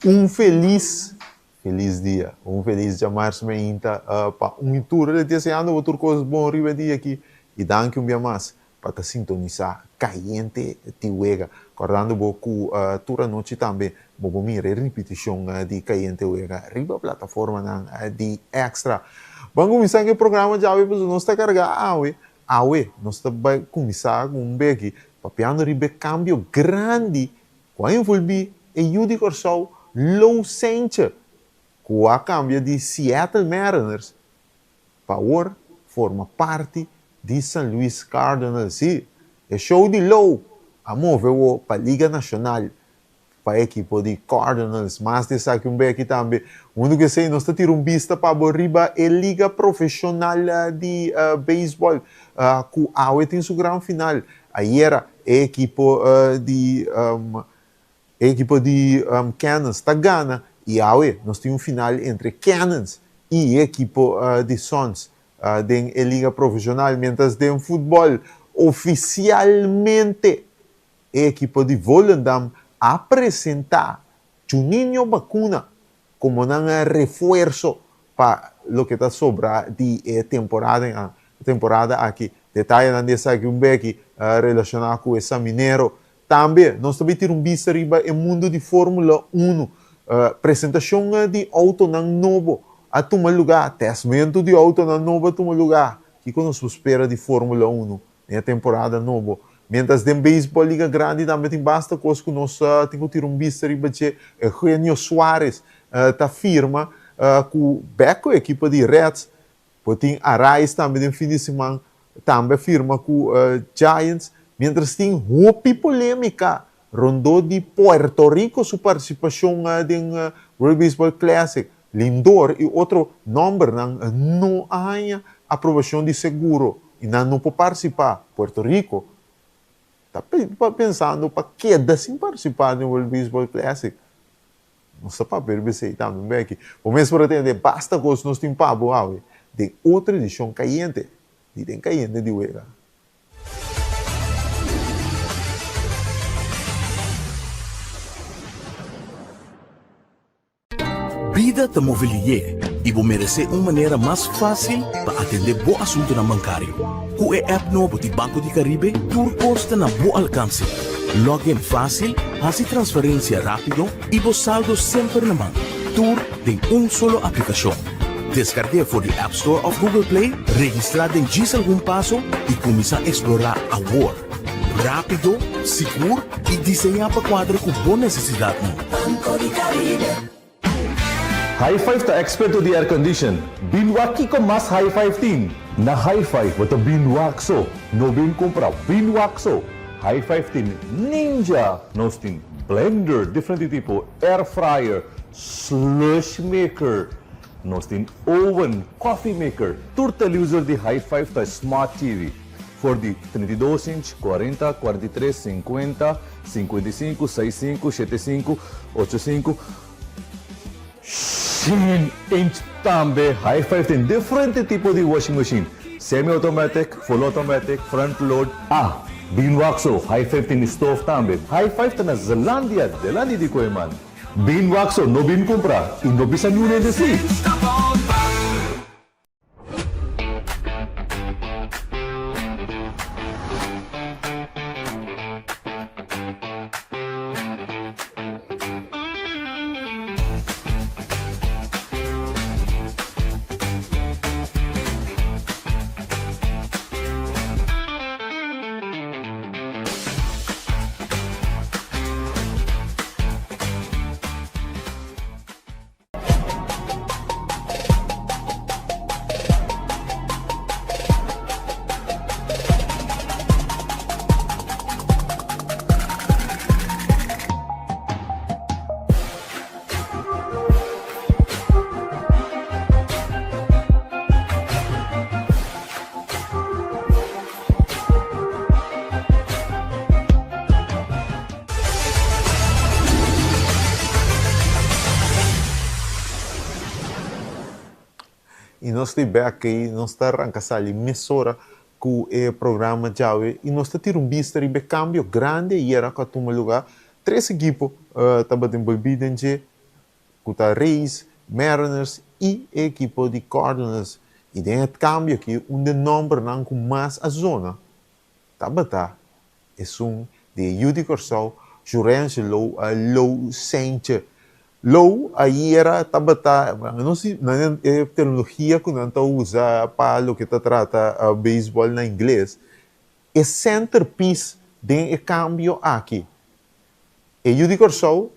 Un felis felis dia, un felis djamars meinta pa un i tur. El deseando bo tur kos bon riba e dia aki i danki un bia mas pa ta sintonisá Kayente di Wega. Kòrdando bo ku tur anochi tambe bo por mira e ripitishon di Kayente Wega riba plataformanan di Extra. Ban kuminsá ku e programa djawe pasobra nos ta kargá awe. Awe nos ta bai kuminsá ku un beki papiando riba e kambio grandi ku a envolví e yu di Kòrsou Lou Sentje ku a kambia di Seattle Mariners pa awor forma parti di San Luis Cardinals. Sí, e show di Lou a move awor pa Liga Nashonal pa e ekipo di Cardinals. Mas di esaki un beki tambe. Huntu ku esei nos ta tira un bista pa bo riba e liga profeshonal di beisbòl ku awe tin su gran final. Ayera e ekipo di e ekipo di Cannons ta gana i awe nos tin un final entre Cannons i e ekipo di Suns den e liga profeshonal. Mientras den futbòl ofisialmente e ekipo di Volendam a presentá Juninho Bacuna komo nan refuerso pa loke ta sobra di e temporada temporada aki. Detayenan di esaki un beki relashoná ku e Saminero. Tambe nos ta bai tira un bista riba e mundu di Formula Uno. Presentashon di outonan nobo a tuma lugá, tèstmentu di outonan nobo a tuma lugá. Kiko nos por spera di Formula Uno den e temporada nobo? Miéntras den beisbòl Liga Grandi tambe tin basta kos ku nos tin ku tira un bista riba dje. Eugenio Suarez ta firma ku bèk ku e ekipo di Reds. Por tin Arraez tambe den fin di siman tambe a firma ku Giants. Miéntras tin hopi polémika rondó di Puerto Rico su partisipashon den World Baseball Classic. Lindor i otro nòmbernan no a haña aprobashon di seguro i nan no por partisipá. Puerto Rico ta pensando pa keda sin partisipá den World Baseball Classic. Nos ta papia riba esei tambe beki. Bo mes por a tende basta kos nos tin pa bo awe den otro edishon kayente di Den Kayente di Wega. Bida ta move lihé i bo meresé un manera mas fásil pa atendé bo asuntunan bankario. Ku e app nobo di Banco di Caribe tur kos ta na bo alkanse. Log in fásil, hasi transferensia rápido i bo saldo semper na man. Tur den un solo aplikashon. Deskarg'é for di App Store òf Google Play, registrá den djis algun paso i kuminsá eksplorá awor. Rápido, sigur i diseñá pa kuadra ku bo nesesidatnan. Banco di Caribe. High Five ta experto di air condition. Bin wak kiko mas High Five tin. Na High Five bo ta bin wak so, no bin cumpra, bin wak so. High Five tin Ninja, nos tin blender diferente tipo, air fryer, slush maker, nos tin oven, coffee maker. Tur televisor di High Five ta smart TV, for di 32 inch, 40, 43, 50, 55, 65, 75, 85. Shen inch tambe. High Five tin diferente tipo di washing machine, semi automatic, full automatic, front load. Ah, bin wak so, High Five tin di stoof tambe. High Five ta na Zelandia, delanti di Kooiman. Bin wak so, no bin kumpra i no bisa niun hende si. Y nos ta bek y nos ta ranca sali mesora cu e programa djawe y nos ta tira un bista riba e cambio grandi ayera cu a tuma lugar. Tres ekipo tabata envolvi den dje. Ku ta Rays, Mariners i e ekipo di Cardinals. I den e kambio aki un di e nòmbernan ku mas a zona tabata esun di e yu di Kòrsou, Jurangelo Lou Seintje. Lou ayera tabata, no si nan e terminologia ku nan ta usa pa loke ta trata beisbòl na ingles, e centerpiece den e kambio aki. E yu di Kòrsou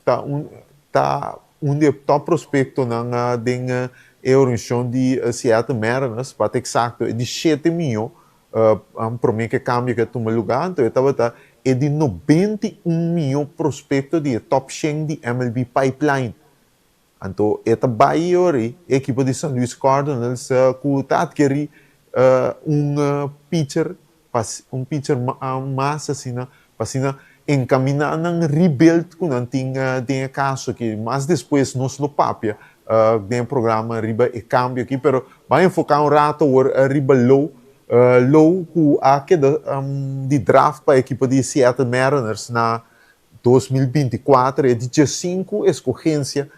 ta un ta un di e tòp prospektonan den e organisashon di Seattle Mariners, pa ta eksakto e di shete mihó promé ku e kambio ku a tuma lugá. Anto e tabata e di 91 mihó prospekto di e tòp 100 di MLB Pipeline. Anto e ta bai e ora ei e ekipo di San Luis Cardinals ku ta atkerí un pitcher pa un pitcher mas asina pa asina enkaminá nan rebuild ku nan tin den e kaso aki. Mas despues nos lo papia den e programa riba e kambio aki pero ban enfoká un rato awor riba Low. Low ku a keda di draft pa e ekipo di Seattle Mariners na 2024 e di 15 eskohensia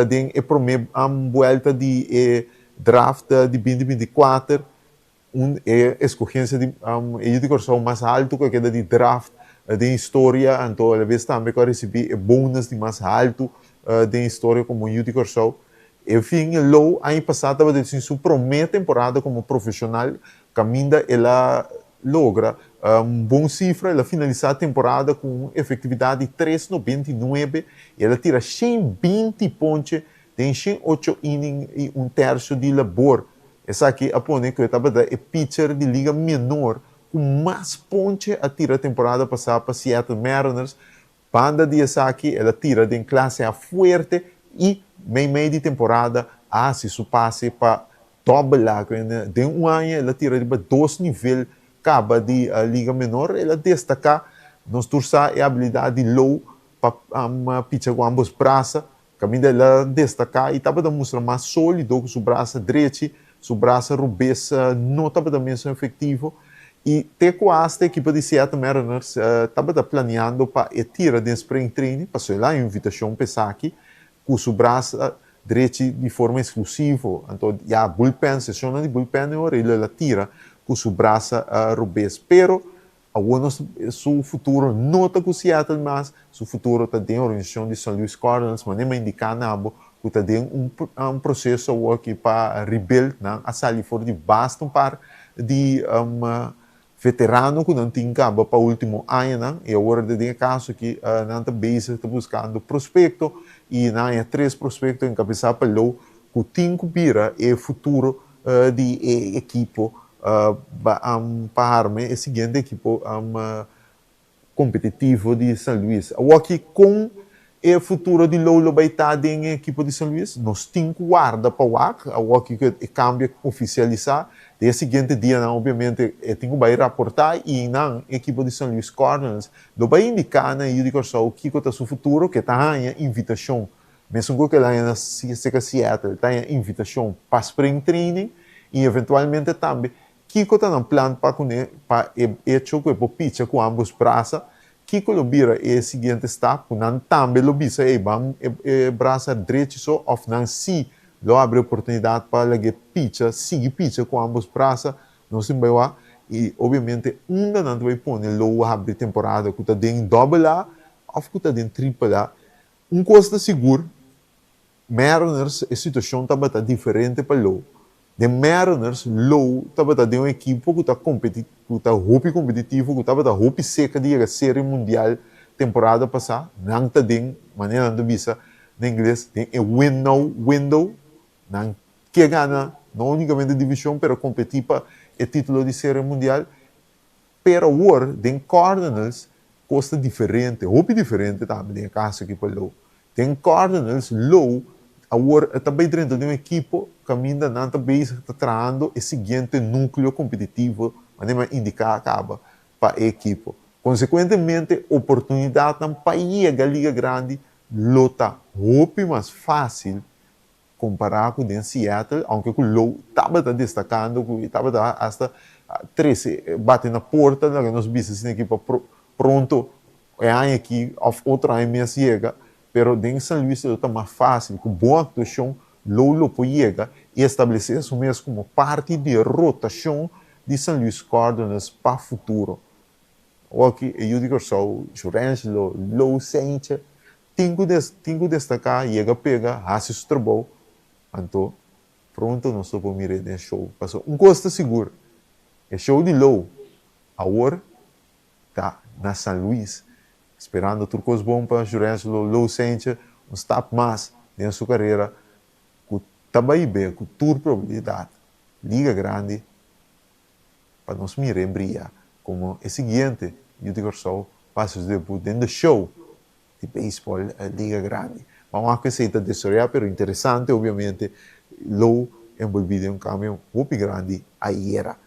den e promé buelta di e draft di 2024, un e eskohensia di e yu di Kòrsou mas haltu ku a keda di draft den historia, anto alabes tambe ku a risibí e bonus di mas haltu den historia komo yu di Kòrsou. En fin, Low aña pasá tabata tin su promé temporada komo profeshonal kaminda el a logra un bon sifra, el a finalisá temporada ku un efektividat di 3,99 i el a tira 120 ponche den 108 inning i un tèrsio di labor. Esaki a pone ku e tabata e pitcher di liga menor ku mas ponche a tira temporada pasá pa Seattle Mariners. Banda di esaki el a tira den klase A fuerte i meimei di temporada a hasi su pase pa Double A. Den un aña el a tira riba dos nivel kaba di liga menor. El a destaká, nos tur sa e abilidat di Low pa picha ku ambos brasa. Kaminda el a destaká i tabata mustra mas sólido ku su brasa drechi, su brasa robes no tabata mesun efektivo. I te ku asta ekipo di Seattle Mariners tabata planeando pa e tira den spring training, pasobra el a haña un invitashon pa esaki ku su brasa drechi di forma eksklusivo. Anto ya bullpen, seshonnan di bullpen e ora el a tira ku su brasa robes. Pero awor nos su futuro no ta ku Seattle mas, su futuro ta den organisashon di San Luis Cardinals, manera mi a indiká na bo ku ta den un proseso awor aki pa rebuild. Nan a sali for di basta un par di veterano ku nan tin kaba pa último añanan i awor den e kaso aki nan ta bezig ta buskando prospekto i nan haña tres prospekto enkabesá pa Low ku tin ku bira e futuro di e ekipo pa harma e siguiente ekipo kompetitivo di San Luis. Awoki kon e futuro di Low lo bai ta den e ekipo di San Luis? Nos tin ku warda pa wak awoki ku e kambio ofisialisá. Den e siguiente dianan obviamente e tin ku bai raportá i nan ekipo di San Luis Cardinals lo bai indiká na e yu di Kòrsou kiko ta su futuro, ke ta haña invitashon mesun ku ke el haña na seka Seattle, ta haña invitashon pa spring training i eventualmente tambe kiko ta nan plan pa kuné pa e echo ku e por picha ku ambos brasa, kiko lo bira e siguiente stap ku nan tambe lo bisa ey ban e brasa drechi so òf nan si lo abri oportunidat pa lag'é picha sigui picha ku ambos brasa. Nos tin bai wak i obviamente unda nan ta bai pone lo habri temporada ku ta den dòbel A òf ku ta den tripel A. Un kos ta sigur, Mariners e situashon tabata diferente pa Low. Den Mariners, Low tabata den un ekipo ku ta kompeti ku ta hopi kompetitivo, ku tabata hopi seka di yega Serie Mundial temporada pasá. Nan ta den, manera nan ta bisa na ingles, den e win now window. Nan ke gana no únikamente divishon pero kompetí pa e título di Serie Mundial. Pero awor den Cardinals kos ta diferente, hopi diferente tambe den e kaso aki pa Low. Den Cardinals, Low awor ta bay drenta den un ekipo kaminda nan ta bezig ta trahando e siguiente nukleo kompetitivo, manera mi a indiká kaba, pa e ekipo. Konsekuentemente oportunidatnan pa yega Liga Grandi lo ta hopi mas fásil Kompará ku den Seattle, aunke ku Low tabata destakando ku e tabata asta trese bati na porta laga nos bisa asina aki pa pronto e aña aki òf otro aña mes yega. Pero den San Luis lo ta mas fásil, ku bon aktuashon Low lo por yega i establesé su mes komo parti di e rotashon di San Luis Cardinals pa futuro. Awor-aki e yu di Kòrsou, Jurangelo Low Seintje, tin ku tin ku destaká, yega pega, hasi su trabou, anto pronto nos lo por mir'é den show. Pasobra un kos ta sigur, e show di Low awor ta na San Luis, sperando tur kos bon pa Jurangelo Low Seintje, un stap mas den su karera ku ta bai be ku tur probabilidat Liga Grandi pa nos mir'é bria komo e siguiente yu di Kòrsou pa hasi su debut den The Show di beisbòl Liga Grandi. Ban wak ku esei ta desaroyá pero interesante obviamente Low enbolbí den un kambio hopi grandi ayera.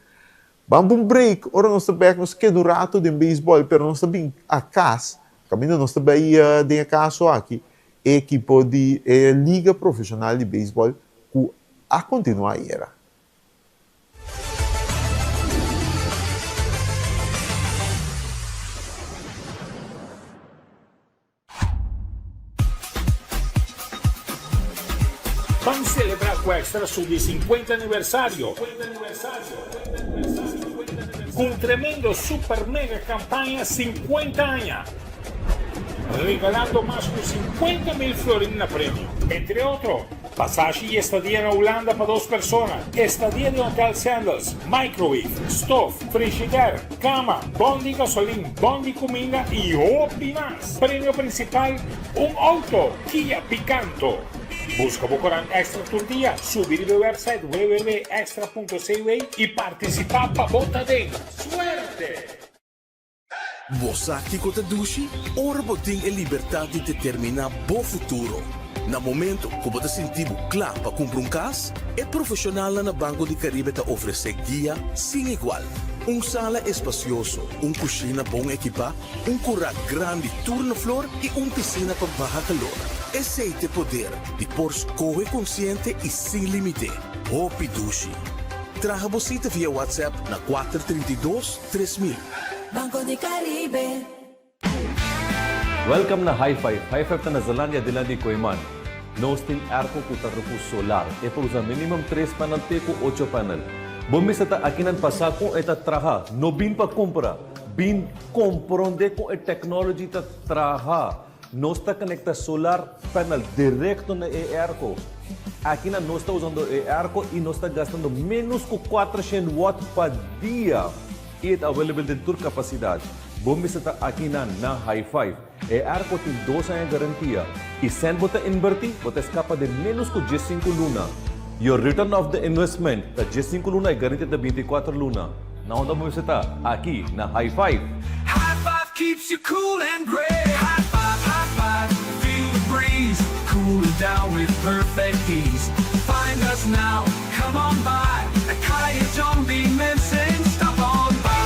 Ban pa un break, ora nos ta bek nos keda un rato den beisbòl pero nos ta bin a kas kaminda nos ta bai den e kaso aki e ekipo di e liga profeshonal di beisbòl ku a kontinuá ayera. Ban celebra cu Extra su di 50 aniversario cu un tremendo super mega campaña 50 aña, regalando mas cu 50 mil florin na premio. Entre otro, Pasashi y estadia na Hulanda pa dos persona, estadia den Hotel Sandals, microwave, stof, frigidair, cama, bon di gasolin, bon di cuminda y hopi mas. Premio principal, un auto Kia Picanto. Busca bo corant Extra tur dia, subi riba e website www.extra.cw y participa pa bo ta den. Suerte! Bo sa kiko ta dushi? Ora bo tin e libertat di determiná bo futuro. Na momento ku bo ta sinti bo kla pa kumpra un kas, e profeshonalnan na Banco di Caribe ta ofresé guia sin igual. Un sala espasioso, un kushina bon ekipá, un kurá grandi tur na flor i un pisina pa baha kalor. Esei t'e poder di por skohe konsiente i sin límite. Hopi dushi! Traha bo sita via WhatsApp na 432, 3000. Banco di Caribe. Welcome na High Five. High Five ta na Zelandia dilanti di Kooiman. Nos tin airco cu ta rupu solar. E por usa minimum tres panel te cu ocho panel. Bo mester ta akinan pa sa con e ta traha. No bin pa cumpra. Bin compronde con e technology ta traha. Nos ta conecta solar panel directo na e airco. Akinan nos ta usando e airco y nos ta gastando menos cu 400 watt pa dia. Y e ta available den tur capacidad. Bo mester ta akinan na High Five. E airco tin dos aña garantia. Y cent bo ta inverti, bo ta escapa den menos cu 15 luna. Your return of the investment ta 15 luna y garantia ta 24 luna. Na unda bo mester ta? Aki na High Five! High five keeps you cool and great High five, high five, feel the breeze Cool it down with perfect ease Find us now, come on by At Kaya John B. Mensen Stop on by.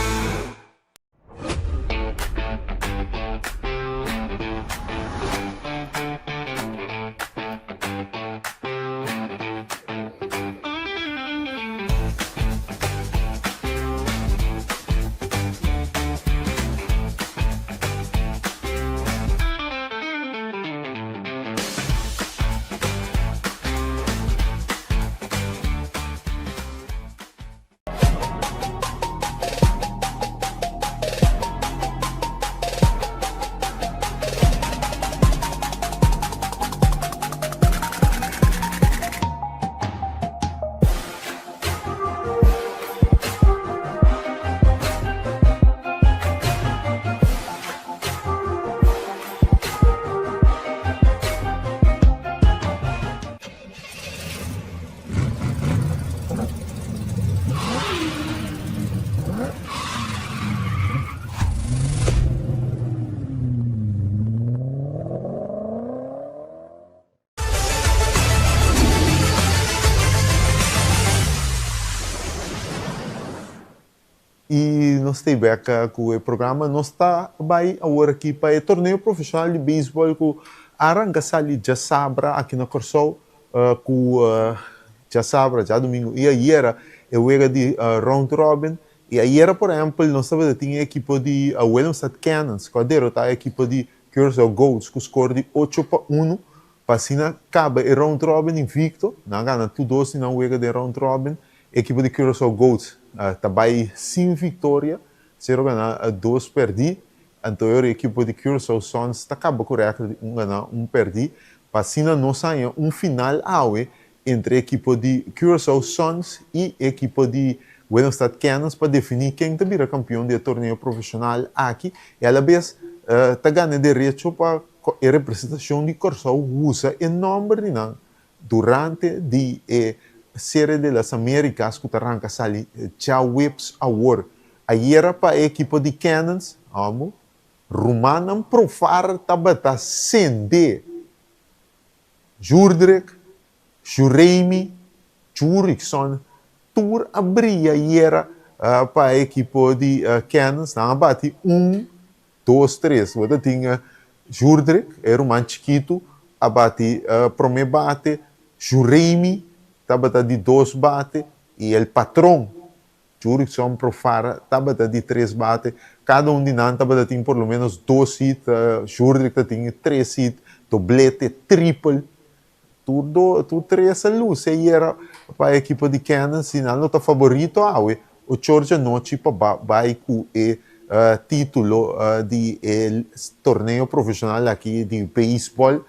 Y nos ta bek cu e programa. Nos ta bay awor aki pa e torneo profesional di beisbol cu a ranca sali djasabra aki na Corsou cu djasabra, djadomingo y ayera e wega di round robin. Y ayera por ehempel nos tabata tin e ekipo di Willemstad Cannons cu a derota e ekipo di. Curaçao Goats ku skor di 8-1 pa asina kaba e round robin invikto. Nan a gana tur dos di nan wega den round robin. Ekipo di Curaçao Goats ta bai sin viktoria, sero gana, dos pèrdí. Anto e ora ekipo di Curaçao Suns ta kaba ku rèkòrt di un gana, un pèrdí. Pa asina nos haña un final awe entre ekipo di Curaçao Suns i ekipo di Willemstad Cannons pa definí ken ta bira kampion di e torneo profeshonal aki i alabes ta gana e derecho pa e representashon di Kòrsou usa e nòmber di nan durante di e Serie de las Americas ku ta ranka sali djaweps awor. Ayera pa e ekipo di Cannons, amo, rumannan Profar tabata sende Jurdrick, Juremy, Jurickson tur a bria ayera pa e ekipo di Cannons. Nan a bati un, dos, tres. Bo ta tin Jurdrick, e ruman chikitu, a bati prome bate, Juremy tabata di dos bate i el patron Jurickson Profar tabata di tres bate. Kada un di nan tabata tin por lo menos dos hit. Jurdrick ta tin tres hit, doblete, triple. Tur do, tur tres a luci ayera pa e ekipo di Cannons y nan lo ta favorito awe ochor djanochi pa bai cu e titulo di e torneo profesional aki di beisbol.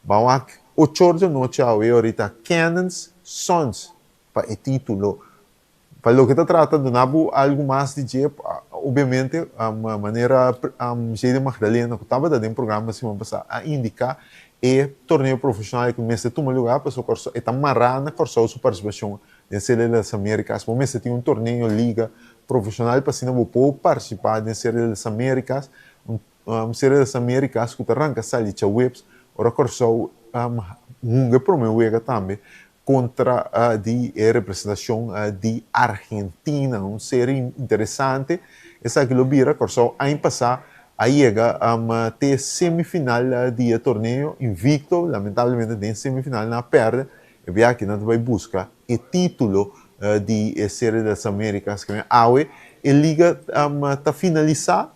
Ban wak ochor djanochi awe ahorita Cannons Suns pa e titulo. Pa loke ta trata duna bo algu mas di dje, obviamente manera Jayden Magdalena ku tabata den programa siman pasá a indiká e torneo profeshonal ku mester tuma lugá pasobra Kòrsou e ta mará na Kòrsou su partisipashon den Serie de las Americas. Bo mester tin un torneo liga profeshonal pa asina bo por partisipá den Serie de las Americas, un Serie de las Americas ku ta ranka sali djaweps ora Kòrsou hunga e promé wega tambe kontra di e representashon di Argentina. Un seri interesante. Esaki lo bira Kòrsou aña pasá a yega te semifinal di e torneo invikto. Lamentablemente den semifinal nan a pèrdè. E biaha aki nan ta bai buska e título di e Serie de las Americas. Awe e liga ta finalisá.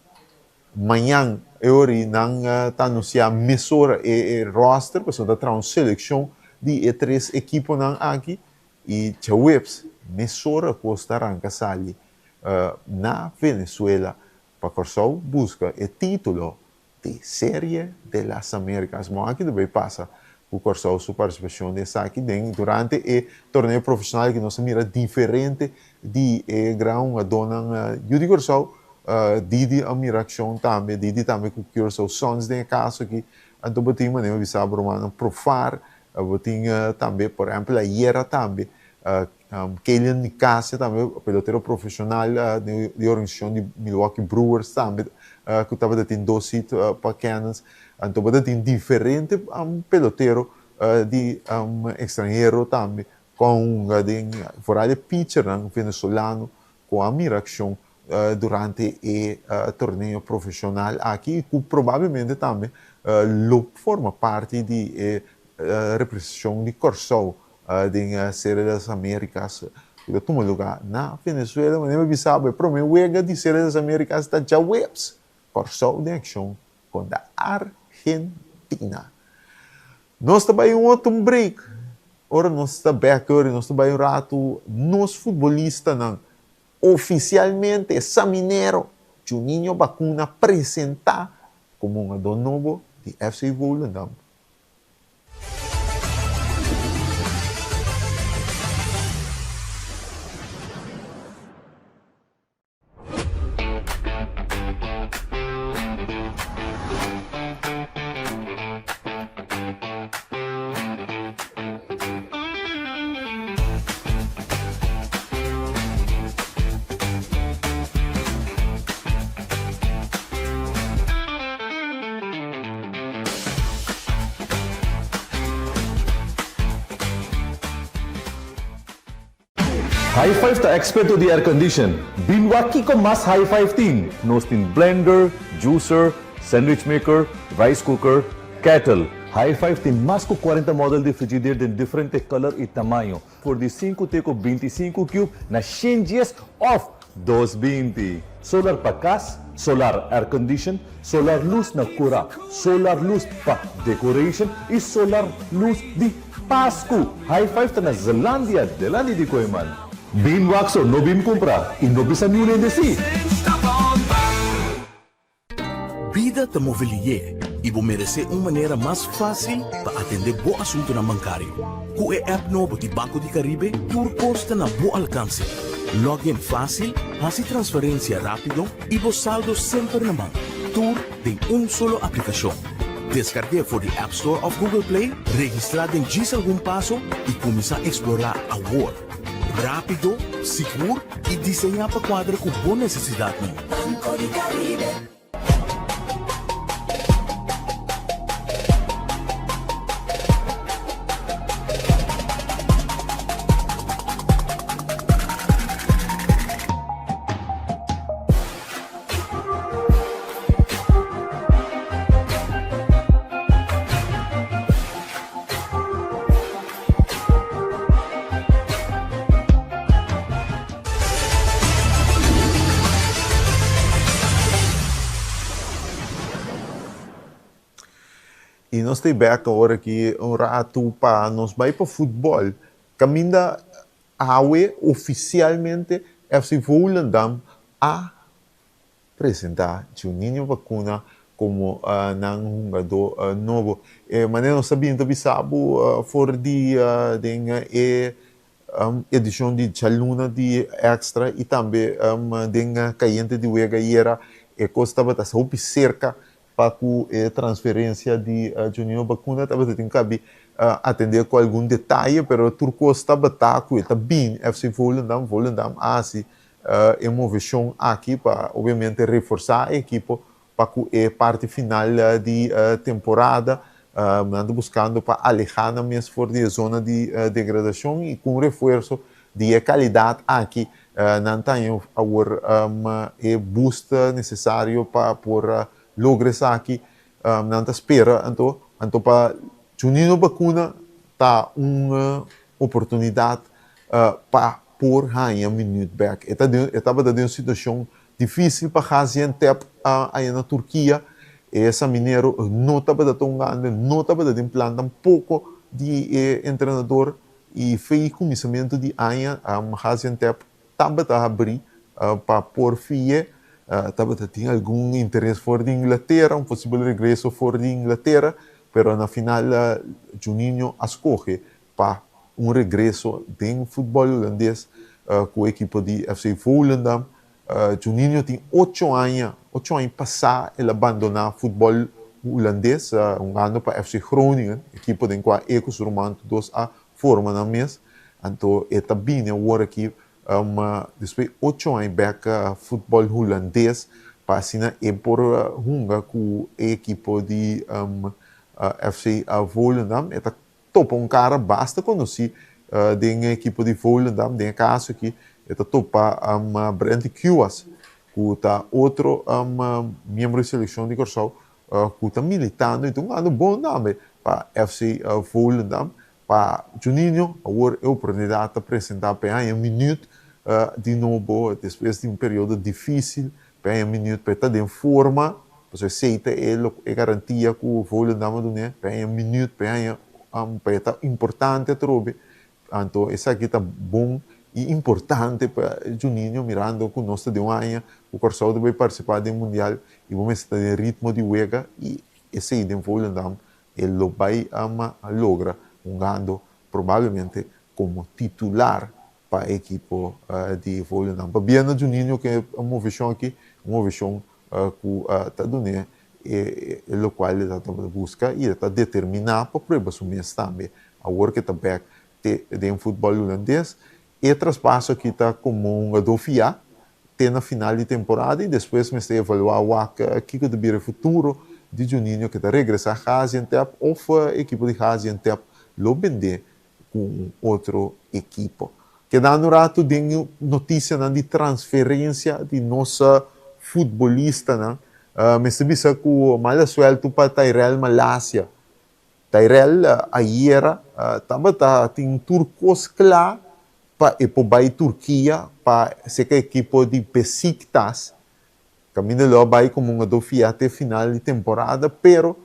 Mañan e ora nan ta anunsiá mesora e roster pasobra ta traha un selekshon di e tres ekiponan aki i djaweps mesora kos ta ranka sali na Venezuela pa Kòrsou buska e título di Serie de las Americas. Bon aki ta bai pasa ku Kòrsou su partisipashon den esaki den durante e torneo profeshonal ki nos a mira diferente di e gran hungadónan yu di Kòrsou. Didi a mira akshon tambe, Didi tambe ku Curaçao Suns den e kaso aki. Anto bo tin manera mi bisa bo rumannan Profar, bo tin tambe por ehèmpel ayera tambe Kelian Nicasia tambe pelotero profeshonal di organisashon di Milwaukee Brewers tambe ku tabata tin dos hit pa Cannons. Anto bo ta tin diferente pelotero di extranhero tambe ku a hunga den foral e pitchernan venezolano ku a mira akshon durante e torneo profeshonal aki i ku probablemente tambe lo forma parti di e representashon di Kòrsou den Serie de las Americas ku ta tuma lugá na Venezuela. Manera mi bisa bo e promé wega di Serie de las Americas ta djaweps, Kòrsou den akshon kontra Argentina. Nos ta bai un otro break. Ora nos ta bek ora nos ta bai un ratu nos futbolistanan ofisialmente Saminero Juninho Bacuna presenta komo hungadó nobo di FC Volendam. High Five ta experto di aircondition. Bin wak kiko mas High Five tin. Nos tin blender, juicer, sandwich maker, rice cooker, kettle. High Five tin mas ku cuarenta model di frigider den diferente color y tamaño, for di sinku te ku 25 cube na shen dies of 220. Solar pa cas. Solar air condition, solar luz na cura, solar luz pa decoration y solar luz di Pascu. High Five ta na Zeelandia, delandi di Kooyman. Bin wak so, no bin cumpra y no bisa niun hende si. Bida ta move lié y bo merece un manera mas facil pa atende bo asuntonan bancario. Cu e app nobo di Banco di Caribe tur cos ta na bo alcance. Login facil, haci transferencia rapido y bo saldo semper na man. Tur den un solo aplicacion. Descargu'e for di App Store of Google Play, registra den djis algun paso y cuminsa explora awor. Rapido, sigur y diseña pa cuadra cu bo necesidadnan. Banco di Caribe. Y nos ta bek awor aki un ratu pa nos bai pa futbol. Caminda awe oficialmente FC Volendam a presentá Juninho Bacuna komo nan hungadó nobo. E manera nos ta bin ta bisa bo for di den e edishon di djaluna di Extra i tambe den Kayente di Wega ayera e kos tabata hopi serka pa ku e transferensia di Juninho Bacuna tabata tin kabi atendé ku algun detaye pero tur kos tabata ku e ta bin FC Volendam, Volendam a hasi E moveshon aki pa obviamente reforsá e ekipo pa ku e parti final di temporada. Nan ta buskando pa alehá nan mes for di e zona di degradashon i ku un refuerso di e kalidat aki nan ta haña awor e boost nesesario pa por logra esaki. Nan ta spera anto anto pa Juninho Bacuna ta un oportunidat pa por haña minuut bek. E ta den e tabata den un situashon difísil pa Gaziantep aya na Turkia. E saminero no tabata ta un grande, no tabata den plan tampoko di e entrenador i fei kuminsamentu di aña Gaziantep tabata habrí pa por fi'e. Tabata tin algun interes for di Inglatera, un posibel regreso for di Inglatera, pero na final Juninho a skohe pa un regreso den futbòl hulandes ku e ekipo di FC Volendam. Juninho tin ocho aña, ocho aña pasá el a bandoná futbòl hulandes hungando pa FC Groningen, ekipo den kua e ku su ruman tur dos a forma nan mes. Anto e ta bini awor aki despues di ocho aña bèk futbòl hulandes pa asina e por hunga ku e ekipo di FC Volendam. E ta topa un kara basta konosí den e ekipo di Volendam, den e kaso aki e ta topa Brenti Kuwas ku ta otro miembro di selekshon di Kòrsou ku ta militando i ta hungando bon tambe pa FC Volendam. Pa Juninho awor e oportunidat ta presentá pa e haña minüt di nobo despues di un periodo difísil pa e haña minüt pa e ta den forma. Pasobra esei ta e lo e garantia ku Volendam a dun'é, pa e haña minüt, pa e haña pa e ta importante atrobe. Anto esaki ta bon i importante pa Juninho mirando ku nos ta den un aña ku Kòrsou ta bai partisipá den mundial i bo mester ta den ritmo di wega i esei den Volendam e lo bai logra hungando probablemente komo titular pa e ekipo di Volendam. Pabia na Juninho ku e moveshon aki, un moveshon ku ta dun'é e lokual e ta tabata buska i e ta determiná pa prueba su mes tambe awor ku e ta bèk te den futbòl hulandes. E traspaso aki ta komo hungadó fiá te na final di temporada i despues mester evaluá wak kiko ta bira e futuro di Juninho ku ta regresá Gaziantep òf ekipo di Gaziantep lo bend'é ku un otro ekipo. Kedando un ratu den notisianan di transferensia di nos futbolistanan, mester bisa ku mala sueltu pa Tyrell Malacia. Tyrell ayera tabata tin tur kos kla pa e por bai Turkia pa seka ekipo di Besiktas. Kaminda lo a bai komo un ado fiá te final di temporada, pero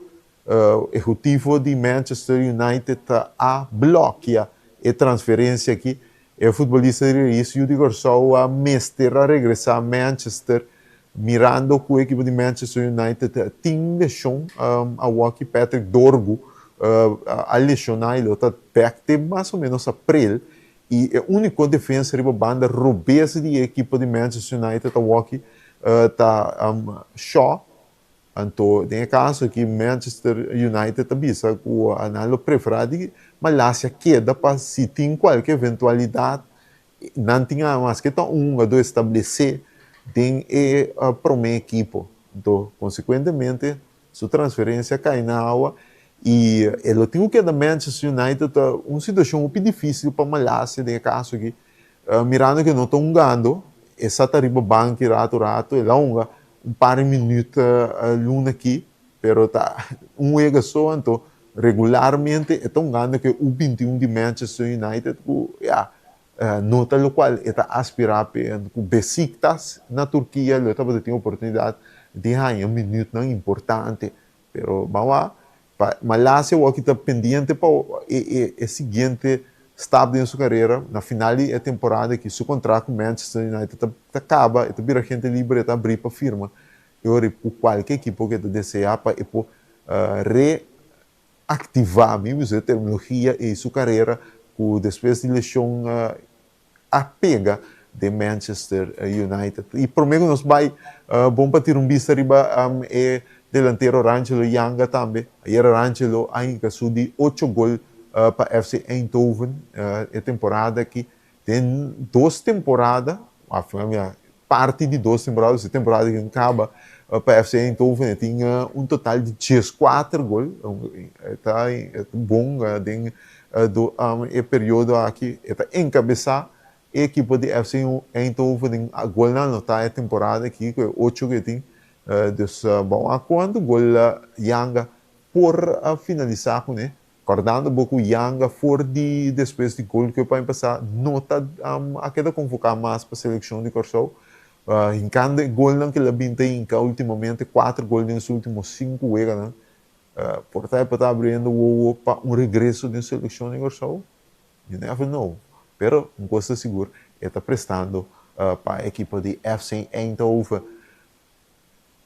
ehekutivo di Manchester United a blòkia e transferensia aki. E futbolista di rais yu di Kòrsou a mester a regresá Manchester mirando ku e ekipo di Manchester United tin leshon awoki. Patrick Dorgu a leshoná i lo ta bèk te mas o ménos aprel i e úniko defensa riba banda robes di e ekipo di Manchester United awoki ta Shaw. Anto den e kaso aki Manchester United ta bisa ku nan lo preferá di Malasia keda pa si tin kualke eventualidat nan tin a maske ta un hungadó establesé den e promé ekipo. Anto konsekuentemente su transferensia kai na awa i e lo tin ku keda Manchester United. Ta un situashon hopi difísil pa Malasia den e kaso aki mirando ku e no ta hungando e sa ta riba banki ratu ratu el a hunga un par di minuut luna aki, pero ta un wega so, anto regularmente e ta hungando ku e U 21 di Manchester United ku ya no ta lokual e ta aspirá p'e, anto ku Besiktas na Turkia lo e tabata tin oportunidat di haña minuutnan importante, pero ban wak Pa Malasia awor ki ta pendiente pa e siguiente stap den su carera, na final di e temporada aki su contract cu Manchester United ta caba, e ta bira agente liber, e ta abri pa firma e ora cu cualke ekipo cu e ta desea pa e por reactiva, mi usa e terminologia, e su carera cu despues di lesion a pega den Manchester United. Y prome cu nos bay, bon pa tira un bista riba e delantero Rangelo Janga tambe. Ayer Rangelo a hinca su di ocho gol pa FC Eindhoven e temporada aki. Den dos temporada, parti di dos temporada, e temporada aki caba pa FC Eindhoven e tin un total di dieskuater gol. E ta bon den Do e periodo aki e ta enkabesá e ekipo di FC Eindhoven den golnan anotá e temporada aki ku e ocho ku e tin. Dus bon a kuantu gol Yanga por a finalisá kuné. Kòrdando bo ku Yanga for di despues di gol ku e paña pasá no ta a keda konvoká mas pa selekshon di Kòrsou. Hinkando e golnan ku el a bin ta hinka ultimamente, kuater gol den su ultimo sinku weganan. Por ta e por ta abriendo wowo pa un regreso den seleccion di Kòrsou? You never know. Pero un kos ta sigur, e ta prestando pa e ekipo di FC Eindhoven.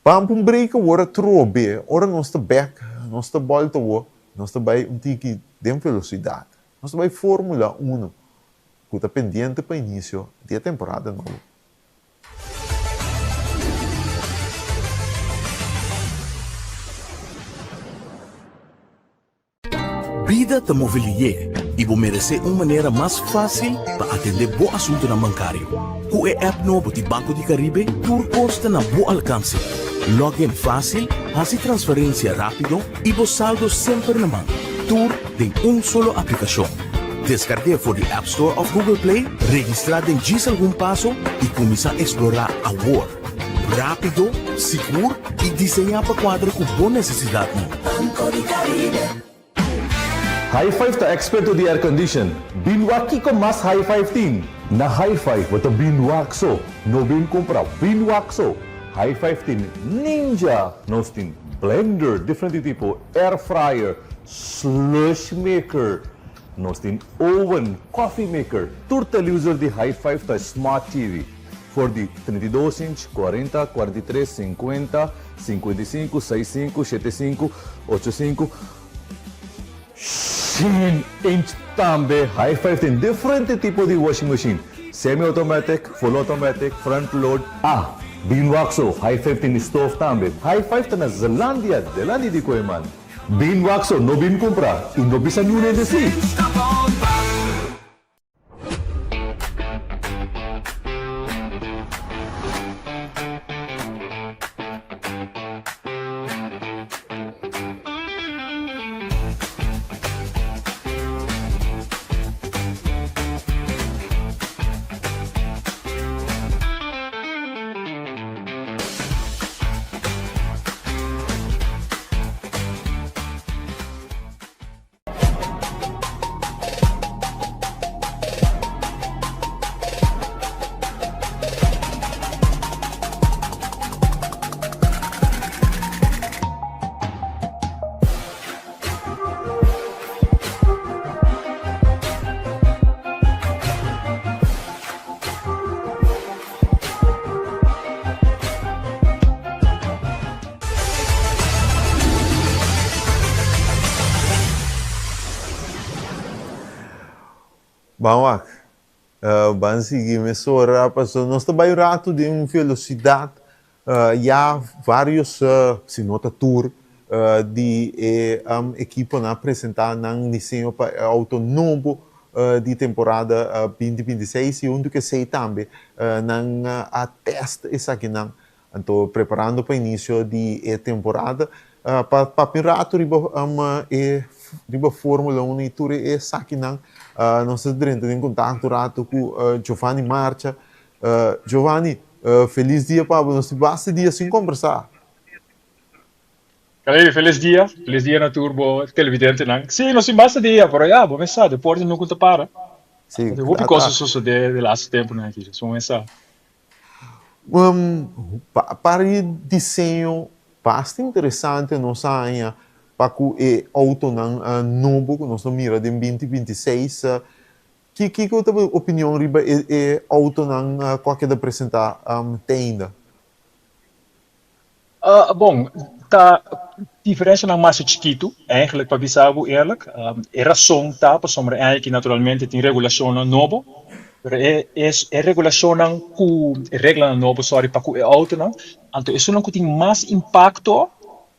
Ban pa un break awor atrobe. Ora nos ta bek, nos ta bòlta awor, nos ta bai un tiki den velosidat. Nos ta bai Formula Uno, ku ta pendiente pa inisio di e temporada nobo. Bida ta move lié i bo meresé un manera mas fásil pa atendé bo asuntunan bankario. Ku e app nobo di Banco di Caribe tur kos ta na bo alkanse. Log in fásil, hasi transferensia rápido i bo saldo semper na man. Tur den un solo aplikashon. Deskarg'é for di App Store òf Google Play, registrá den djis algun paso i kuminsá eksplorá awor! Rápido, sigur i diseñá pa kuadra ku bo nesesidatnan. Banco di Caribe. High Five ta eksperto di aircondition. Bin wak kiko mas High Five tin. Na High Five bo ta bin wak so, no bin kumpra, bin wak so. High Five tin Ninja! Nos tin blender, diferente tipo, air fryer, slush maker, nos tin oven, coffee maker. Tur televisor di High Five ta smart TV, for di 32 inch, 40, 43, 50, 55, 65, 75, 85, 100 inch tambe. High Five tin diferente tipo di washing machine, semi automatic, full automatic, front load. Ah, bin wak so, High Five tin stove tambe. High Five ta na Zelandia, delanti di Koeman. Bin wak so, no bin kumpra i no bisa niun hende si. Ban wak. Ban sigui mesora pasobra nos ta bai un ratu den un velosidat ya varios si no ta tur di e ekiponan a presenta nan diseño pa e auto nobo di temporada 2026 y hunto cu esey tambe nan a test esakinan. Anto preparando pa inicio di e temporada pa papia un rato riba e riba Formula Uno y tur e esakinan nos ta drenta den contacto un rato cu Giovanni Marcha. Giovanni, feliz dia pa bo, nos tin basta dia sin combersa. Caleb, feliz dia, feliz dia na tur bo televidentenan. Sí, nos tin basta dia, pero ya, bo mes sa, deporte nunca ta para. Sí, Hopi cos a sosode de laatste temponan aki, dus bo mes sa. Par di diseño basta interesante nos a haña pa ku e outonan nobo ku nos lo mira den 2026. Kiko ta bo opinion riba e outonan ku a keda presentá te ainda? Bon, ta diferencianan masha chikitu, eigenlijk pa bisa bo eerlijk. E rason ta pasobra e aña aki naturalmente tin regulacionnan nobo, pero e e regulacionnan cu, e reglanan nobo, sorry, pa cu e autonan, anto esunnan cu tin mas impacto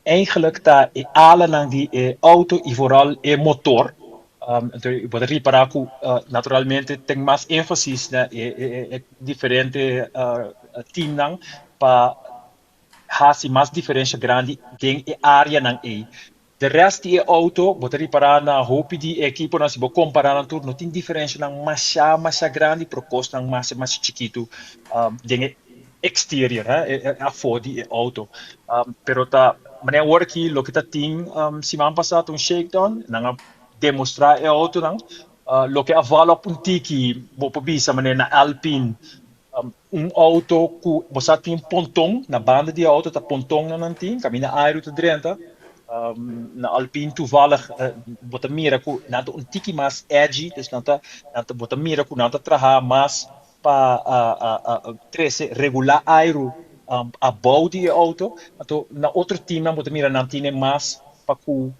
eigenlijk ta e alanan di e auto y vooral e motor. Anto bo ta ripara cu naturalmente tin mas enfasis na e diferente teamnan pa hasi mas diferensha grandi den e áreanan ei. De rest di e outo, bo ta ripará na hopi di e ekiponan, si bo kompará nan tur, no tin diferenshanan mashá mashá grandi, pero kosnan masha masha chikitu den e exterior, e afó di e outo. Pero ta manera awor aki loke ta tin siman pasá ta un shakedown, nan a demostrá e outonan, loke a val op un tiki, bo por bisa manera na Alpine, Un auto ku bo sa tin ponton na banda di e auto ta pontonnan nan tin kaminda airu ta drenta. Na Alpine toevallig bo ta mira ku nan ta un tiki mas edgy dus nan ta nan ta bo ta mira ku nan ta traha mas pa trese regulá airu abou di e auto. Anto na otro teamnan bo ta mira nan tine mas pa ku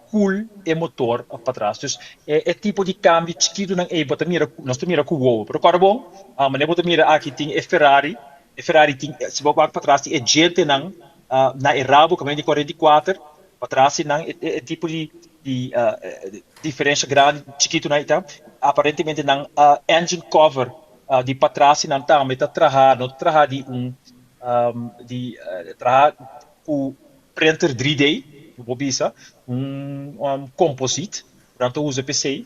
koel e motor patras. Dus e tipo di cambio chikitonan ey bo ta mira, nos ta mira cu wowo. Pero corda bon, manera bo ta mira aki tin e Ferrari, e Ferrari tin, si bo wak patras tin e djentenan na e rabo caminda di 44, patras nan e tipo di diferencia grandi chikitonan ey ta. Aparentemente nan engine cover di patras nan tambe ta traha, no ta traha di un, di traha cu Printer 3D, bo por bisa, un composite, ku nan ta usa p'esei,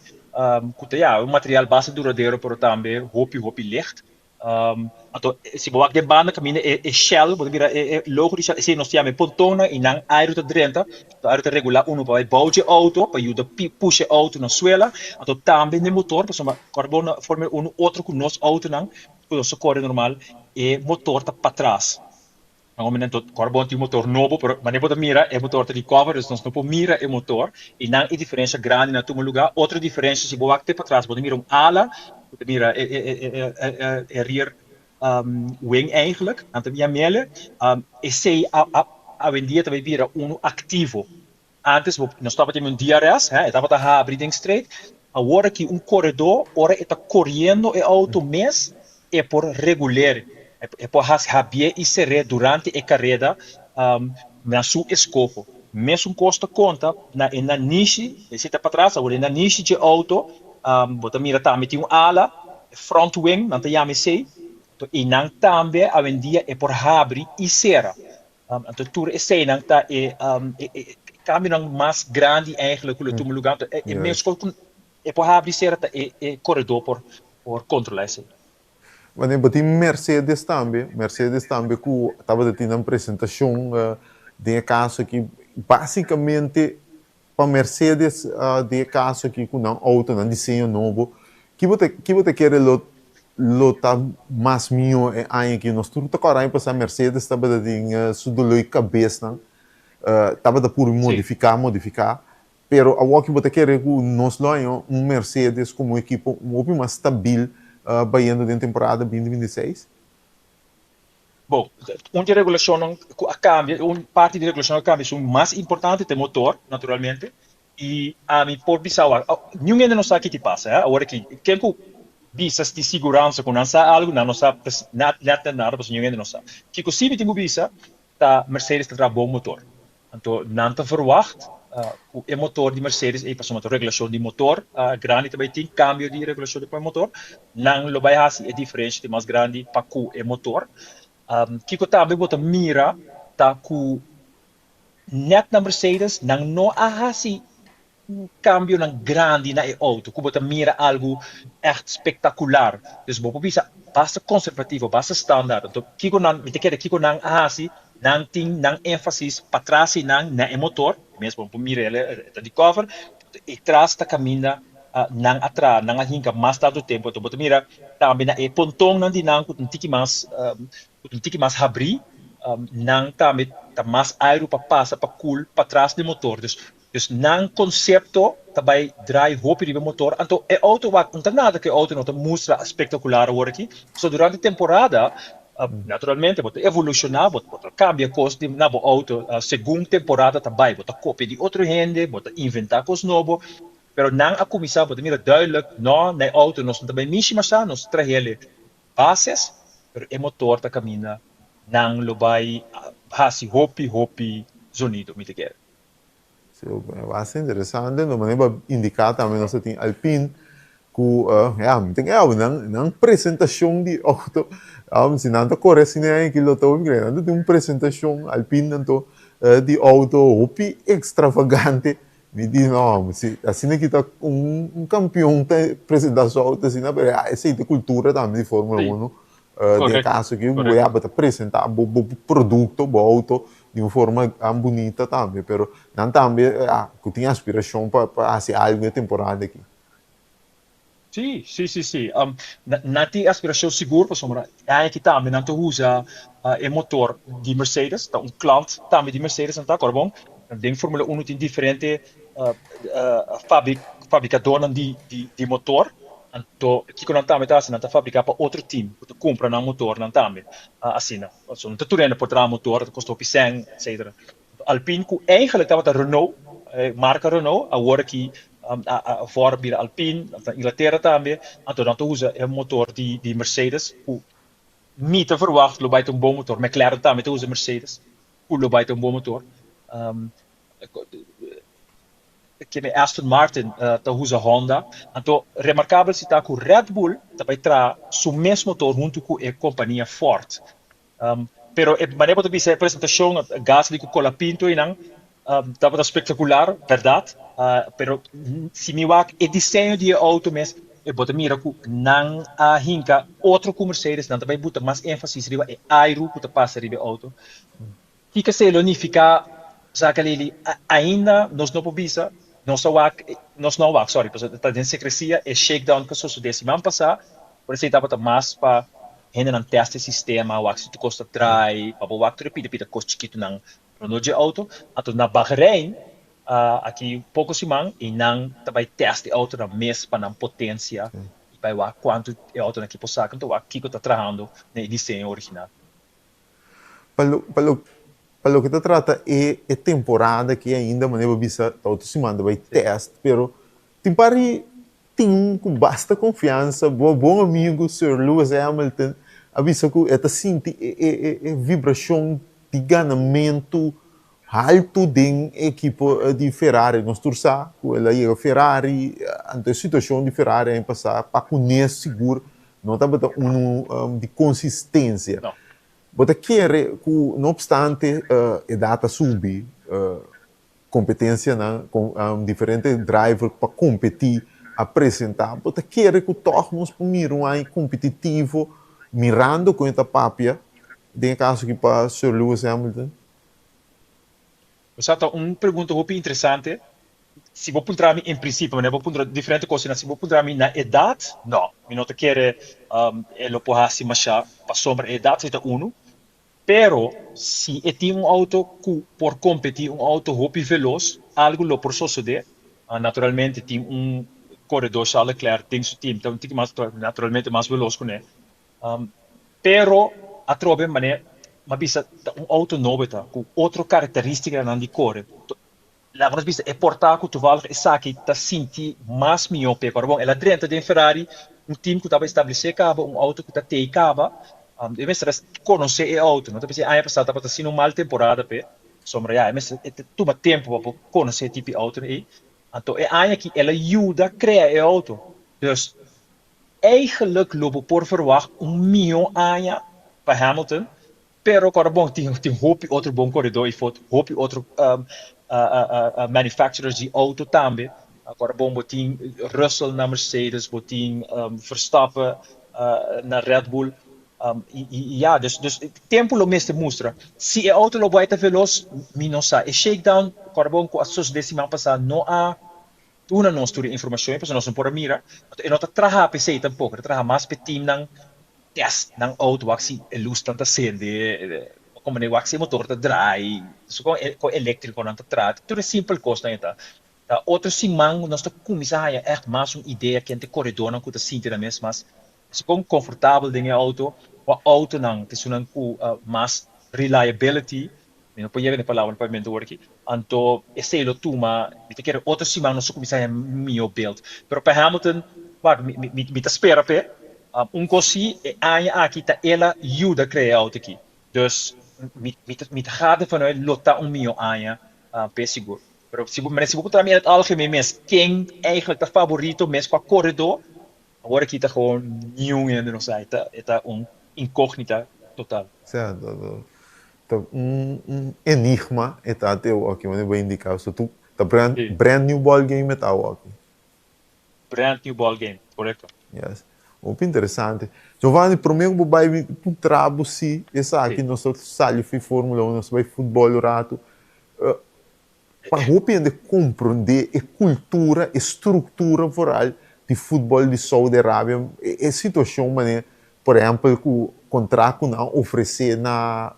ku ta ya un material basta duradero pero tambe hopi hopi licht. Anto si bo wak den banda kaminda e shell, bo ta mira e logo di shell, esei nos ta yama e pontonnan i nan airu ta drenta, e airu ta regulá unu pa bai bou dje outo pa yuda pusha e outo na suela, anto tambe den motor pasobra kòrda bo na Formula Uno otro ku nos outonan ku nos ta kore normal e motor ta patras. Na momento kor bon tin motor nobo, pero manera bo ta mira e motor ta di cover, dus nos no por mira e motor y nan e diferencia grandi na tuma lugar. Otro diferencia si bo wak te patras bo ta mira un ala, bo ta mira e rear wing eigenlijk, nan ta yamele, esey awendia ta bay bira uno activo. Antes bo nos tabata tin un DRS, he, e tabata habri den straight. Awor aki un koredó ora e ta koriendo e outo mes e por reguler, e por hasi habié i ser'é durante e kareda na su eskoho. Mesun kos ta konta na e nanishi, esei ta patras, awor e nanishi dje outo bo ta mira tambe tin un ala, e front wing nan ta yama esei, i nan tambe awendia e por habri i sera. Anto tur eseinan ta e cambionan mas grandi eigenlijk cu lo tuma lugar. Anto e mes cos cu e por habri cera ta e corredor por por controla esei. Wanneer bo tin Mercedes tambe, Mercedes tambe cu tabata tin nan presentacion den e caso aki, basicamente pa Mercedes den e caso aki cu nan auto, nan diseño nobo, ki bo ta ki bo ta kere lo lo ta mas miho e aña aki? Nos tur ta kòrda aña pasá Mercedes tabata tin su doló di kabesnan, tabata puru modifiká modifiká, pero awor ki bo ta kere ku nos lo haña un Mercedes komo ekipo hopi mas stabil bayendo den temporada 2026? Bon, un di e regulashonnan ku a kambia, un parti di e regulashonnan ku a kambia esun mas importante ta e motor, naturalmente. I ami por bisa awor, niun hende no sa ki ti pasa, eh, awor aki. Ken ku bisa di siguransa ku nan sa algu, nan no sa net net nada, pasobra niun hende no sa. Kiko si mi tin ku bisa ta Mercedes ta traha bon motor. Anto nan ta verwacht ku e motor di Mercedes ei, pasobra ta regulashon di motor grandi ta bai tin, kambio di regulashon di motor, nan lo bai hasi e diferensha tin mas grandi pa ku e motor. Kiko tambe bo ta mira ta ku Net na Mercedes nan no a hasi cambionan grandi na e auto cu bo ta mira algo echt spectacular. Dus bo por bisa basta conservativo, basta standaard. Anto kico nan, mi ta kere kico nan a hasi, nan tin nan enfasis patras y nan na e motor, mes bo por mira el e ta di cover, e tras ta caminda nan a traha, nan a hinca mas tanto tempo. Anto bo ta mira tambe na e pontonnan di nan cu ta un tiki mas Ku ta un tiki mas habrí, nan tambe ta mas airu pa pasa pa kul patras di motor. Dus, dus nan konsepto ta bai draai hopi riba e motor. Anto e outo wak, no ta nada ku e outo no ta mustra spektakular awor aki. Pasobra durante temporada, naturalmente bo ta evolushoná, bo ta kambia kos di na bo outo segun temporada ta bai. Bo ta kopia di otro hende, bo ta inventá kos nobo. Pero nan a kuminsá, bo ta mira duidelijk, no, na e outo nos no ta bai mishi masha, nos ta trahel e bases, pero e motor ta caminda nan lo bay haci hopi hopi zonido mi ta kere. Si, basta interesante, no manera bo a indica tambe nos ta tin Alpine cu ya mi ta kere nan nan presentacion di auto si nan ta core asina aki lo ta hopi grandi, nan ta tin un presentacion Alpine anto di auto hopi extravagante. Mi di, no, si asina ki ta un campeon ta presenta su auto asina, pero ya esey ta cultura tambe di Formula Uno. Den e caso aki bo ya bo ta presenta bo bo producto, bo auto di un forma bunita tambe, pero nan tambe ya cu tin aspiracion pa pa haci algo e temporada aki. Sí, sí, sí, sí. Nan tin aspiracion sigur pasobra e aña aki tambe nan ta usa e motor di Mercedes, ta un klant tambe di Mercedes nan ta, kòrda bon, den Formula Uno tin diferente fabrikadornan di motor, anto kiko nan tambe ta hasi, nan ta fabrika pa otro team ku ta kumpra nan motornan tambe asina, pasobra no ta tur hende por traha motor, ta kosta hopi sèn etcetera. Alpine ku eigenlijk tabata Renault, e marka Renault, awor aki a for bira Alpine, na Inglatera tambe, anto nan ta usa e motor di Mercedes ku mi ta verwacht lo bai ta un bon motor. McLaren tambe ta usa Mercedes ku lo bai ta un bon motor. Keme Aston Martin ta usa Honda. Anto remarkabel si ta ku Red Bull ta bai traha su mes motor huntu ku e kompania Ford. Pero e manera bo ta bisa e presentacion Gasly cu Colapinto einan tabata spectacular, berdad. Pero si mi wak e diseño di e auto mes e bo ta mira cu nan a hinca otro cu Mercedes, nan ta bay buta mas enfasis riba e airu cu ta pasa riba e auto. Kiko esei lo nifica Zakalili? Ainda nos no por bisa, nos a wak, nos no a wak, sorry, pasobra ta den secrecia e shakedown cu a sosode siman pasa, por esei tabata mas pa hendenan test e sistema, wak si tur kos ta draai, pa bo wak tur e pida pida kos chikitunan rondó dje auto. Anto na Bahrein aki poko siman i nan ta bai test e autonan mes pa nan potensia i bai wak kuantu e autonan aki por saka, anto wak kiko ta trahando na e diseño original. Pa lo pa lo pa loke ta trata e e temporada aki ainda manera bo bisa ta otro siman ta bai test pero tin par di Tin ku basta konfiansa, bo bon amigu Sir Lewis Hamilton a bisa ku e ta sinti e vibrashon di ganamentu haltu den e ekipo di Ferrari. Nos tur sa ku el a yega Ferrari, anto e situashon di Ferrari aña pasá pa kuné sigur no tabata unu di konsistensia. Bo ta kere ku no opstante edat a subi, Competencianan con diferente driver pa competi a presenta, bo ta kere cu toch nos por mira un aña competitivo mirando con e ta papia den e caso aki pa Sir Lewis Hamilton? Bo sa ta un pregunta hopi interesante. Si bo puntra mi en principio, manera bo puntra diferente cosnan, si bo puntra mi na edad, no, mi no ta kere e lo por haci masha pasobra e edad si ta uno. Pero si e tin un auto cu por competi, un auto hopi veloz, algo lo por sosode. Naturalmente tin un coredor Charles Leclerc den su team, ta un tiki mas, naturalmente mas veloz cu ne. Pero atrobe mane m'a bisa ta un auto nobo e ta, cu otro caracteristicanan di core. Laga nos bisa e por ta ku toevallig esaki ta sinti mas mihó p'e. Pero bon, el a drenta den Ferrari, un team ku tabata establesé kaba, un outo ku ta tei kaba. E mester a konosé e outo. No ta bisa e aña pasá tabata asina un mal temporada p'e. Pasobra ya, e mester e ta tuma tempu pa bo konosé e tipo di outo ei. Anto e aña aki el a yuda krea e outo. Dus eigenlijk lo bo por verwagt un mihó aña pa Hamilton. Pero kòrda bon, tin tin hopi otro bon koredó i fot hopi otro manufacturers di outo tambe. Kòrda bon bo tin Russell na Mercedes, bo tin Verstappen na Red Bull. I i ya, dus dus tempu lo mester mustra. Si e outo lo bai ta velos, mi no sa. E shakedown, kòrda bon, ku a sosodé siman pasá no a duna nos tur e informashon ei, pasobra nos no por a mira. E no ta traha p'esei tampoko, e ta traha mas p'e teamnan test nan auto wak si e lusnan ta sende, como ne wak si e motor ta draai, so con e con electriconan ta traha, tur e simpel cosnan e ta. Ta otro siman nos ta cuminsa haya echt mas un idea ken ta e coredornan cu ta sinti nan mes mas con confortabel den e auto, cua autonan ta esunnan cu mas reliability, mi no por yega na e palabra na papiamento awor aki, anto esey lo tuma, mi ta kere otro siman nos ta cuminsa haya miho beeld. Pero pa Hamilton, wak, mi mi mi ta spera p'e, Un kos si, e aña aki ta el a yuda krea e outo aki. Dus mi mi ta mi ta gaat ervan uit lo ta un mihó aña p'e sigur. Pero si bo si bo puntra mi in het algemeen mes ken eigenlijk ta favorito mes kua koredó, awor aki ta gewoon niun hende no sa. E ta e ta un inkognita total. Sea, ta un un enigma e ta te awor aki, manera bo a indiká. So tu ta brand brand new ball game e ta awor aki. Brand new ball game, korekto. Yes. Hopi interesante. Giovanni, prome ku bo bai mi puntra bo si esaki nos ta sali fi Formula 1, nos ta bai futbol un ratu. Pa hopi hende komprende e kultura, e struktura vooral di futbol di Saudi Arabia, e situashon manera, por ehempel, ku kontrakt ku nan a ofrese na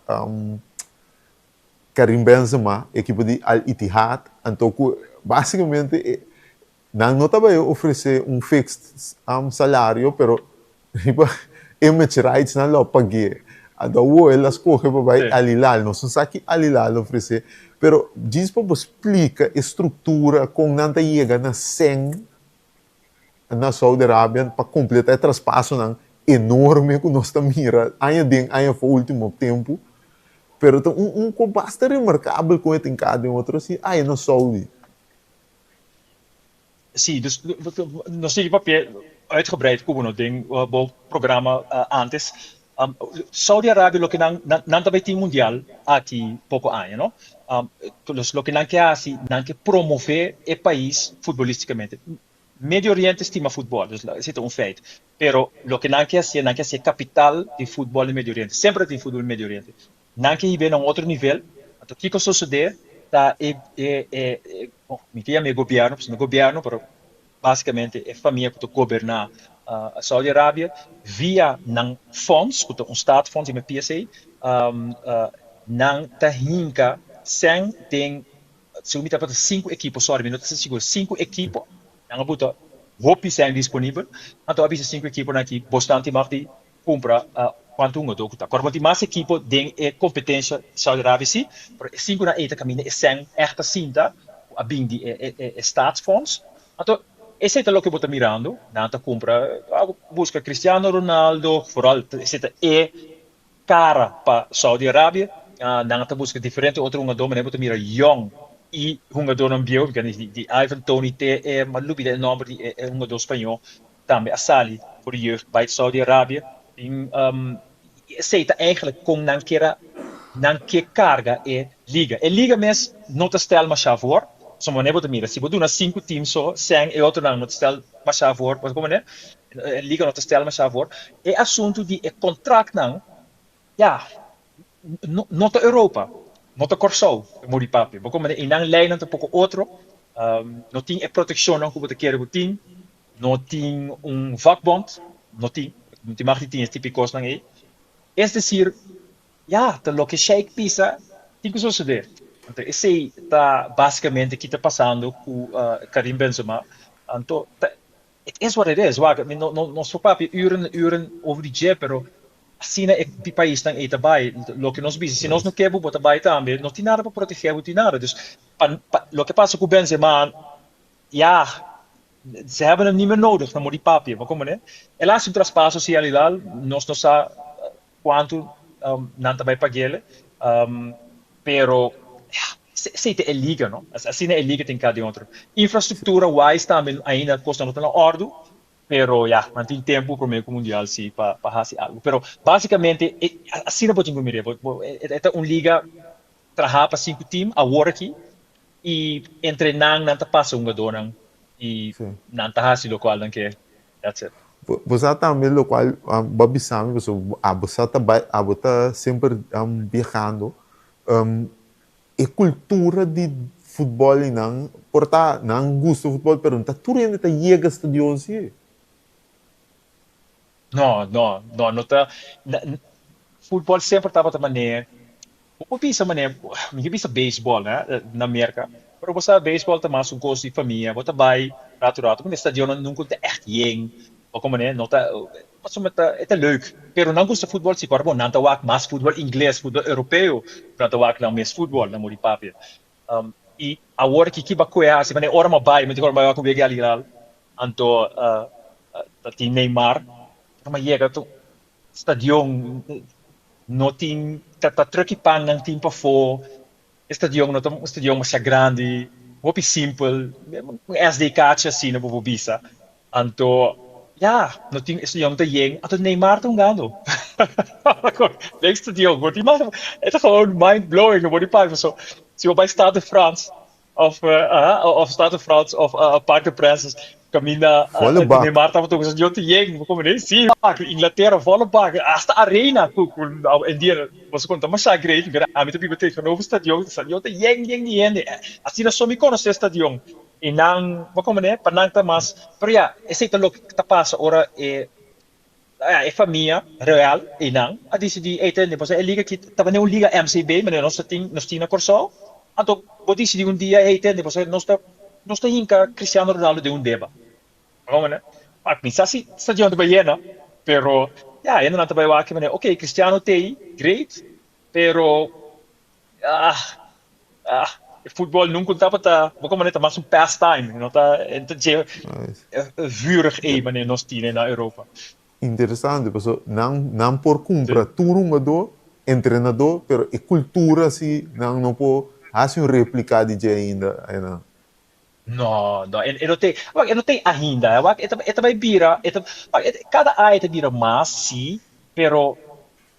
Karim Benzema, ekipo di Al Ittihad, anto ku basikamente e nan no ta bai ofresé un fixed salario, pero riba image rights nan lo pag'é. Anto awor el a skohe pa bai Al Hilal, nos no sa ki Al Hilal ofresé, pero djis pa bo splika e struktura kon nan ta yega na sèn na Saudi Arabia pa kompletá e traspasonan enorme ku nos ta mira aña den aña afó último tempu. Pero ta un un kos basta remarkabel kon e tin ka den otro si aya na Saudi. Sí, dus nos sigui papia uitgebreid ku bo no den bo programa antes. Saudi Arabia loke nan nan ta bai tin mundial aki poko aña no. Dus loke nan ke hasi nan ke promove e pais futbolisticamente. Medio Oriente stima futbol, dus esei ta un feit. Pero loke nan ke hasi nan ke hasi e kapital di futbol di Medio Oriente. Semper a tin futbol di Medio Oriente. Nan ke hib'é na un otro nivel. Anto kiko sosodé ta e e e mi ta yama e gobièrnu pasobra no gobièrnu pero Básicamente e famia cu ta goberna Saudi Arabia via nan fonds, cu ta un staatsfonds, yama PSA, nan ta hinca cen den, segun mi tabata cinco ekipo, sorry mi no ta sigur, cinco ekipo, nan a buta hopi cen disponibel, anto a bisa cinco ekiponan aki, bosnan tin mag di cumpra cuanto hungador cu ta. Corbo tin mas ekipo den e competencia Saudi Arabia si, pero e cinconan ey ta caminda e cen echt ta sinta cu a bin di e staatsfonds. Anto esey ta loke bo ta mirando, nan ta cumpra, busca Cristiano Ronaldo, vooral esey ta e cara pa Saudi Arabia, nan ta busca diferente otro hungador, manera bo ta mira yong y hungadornan bieu, di Ivan Toney te e, mi a lubida e nomber di e hungador spañol, Tambe a sali for di jeugd bai Saudi Arabia. Tin esei ta eigenlijk kon nan kier a nan ke karga e liga. E liga mes no ta stel masha voor. Pasobra manera bo ta mira si bo duna sinku team so sèn e otronan no ta stel masha voor. Bo ta komprende? E liga no ta stel masha voor. E asuntu di e kontraktnan ya no no ta Europa, no ta Kòrsou e muri papia. Bo komprende? Einan leinan ta poko otro. No tin e protekshonnan ku bo ta kere ku tin. No tin un vakbond, no tin, no tin mag di tin e tipo di kosnan ei. Es desir, ya, ta loke Sheik bisa tin ku sosodé. Anto esei ta basikamente ki ta pasando ku Karim Benzema. Anto ta, it is what it is. Wak, mi no no nos por papia uren en uren over di dje, pero asina e paisnan ei ta bai. Loke nos bisa, si nos no ke bo, bo ta bai tambe. No tin nada pa protegé bo, tin nada. Dus. Pa, pa, loke pasa ku Benzema, ya, ze hebben hem niet meer nodig, na modi papia, bo komprende? El a hasi un traspaso si Al Hilal, nos no sa kuantu nan ta bai pag'el, pero ya, esei ta e liga, no? Asina e liga tin ka den otro. Infrastruktura wise tambe ainda kosnan no ta na òrdu, Pero ya, nan tin tempu promé ku mundial si pa pa hasi algu. Pero básikamente e asina bo tin ku mir'é. Bo bo e ta un liga trahá pa sinku tim awor aki i entre nan nan ta pasa hungadónan i nan ta hasi lokual nan ke. That's it. Bo bo sa tambe lokual bo a bisa mi pasobra abo sa ta bai abo ta semper biahando. E cultura di futbol y nan por ta nan gusta futbol pero no ta tur hende ta yega stadion si. No, no, no, no ta futbol semper tabata manera bo por bisa manera mi ke bisa beisbol ne na Merca pero bo sa beisbol ta mas un cos di famia bo ta bay rato rato porque stadionnan nunca ta echt yen bo comprende no ta Pasobra ta e ta leuk. Pero nan gusta futbol si kòrda bo nan ta wak mas futbol ingles, futbol europeo, nan ta wak nan mes futbol, nan muri papia. I awor ki ki Bakue hasi, manera ora mi a bai, mi ta kòrda mi a bai wak un wega di Al Hilal, anto ta tin Neymar, ora mi a yega to stadion no tin, ta truck i pan nan tin pafó, E stadion no ta un stadion masha grandi, hopi simpel, un SDK'tje asina bo por bisa. Anto, ya, no tin, e stadion ta yen, anto Neymar ta hungando. Den stadion, bo tin mas, e ta gewoon mind blowing, bo por papia paso si bo bai Stade de France of of Stade de France of Parc de Princes, Caminda Volle bak. Neymar tabata usa Dios te yen, bo come sí, bak, Inglaterra volle bak, hasta arena cu cu en dia boso conta masha great, pero ami ta biba tegenover stadion, stadion ta yen yen di hende, asina so mi conoce stadion y nan, bo come pa nan ta mas, pero ya, esey ta loke ta pasa ora e e famia real eynan a dicidi ey tende pasobra e liga aki tabata un liga MCB manera nos ta tin nos tin na Corsou anto bo dicidi un dia ey tende pasobra nos ta nos ta hinca Cristiano Ronaldo den un deba a cuminsa si stadion ta bay yena pero ya hendenan ta bay wak manera ok Cristiano t'ey great pero Ah, ah, e futbol nunca tabata, bo como ta mas un pastime, no ta enta dje vurig ei manera nos tine na Europa. Interesante, paso nan nan por cumpra tur hungador, entrenador, pero e cultura si nan no por haci un replica di dje ainda einan. No, no, e no te, wak, e no te ainda, wak, e ta e ta bai bira, e ta, wak, e kada aña e ta bira mas, si, pero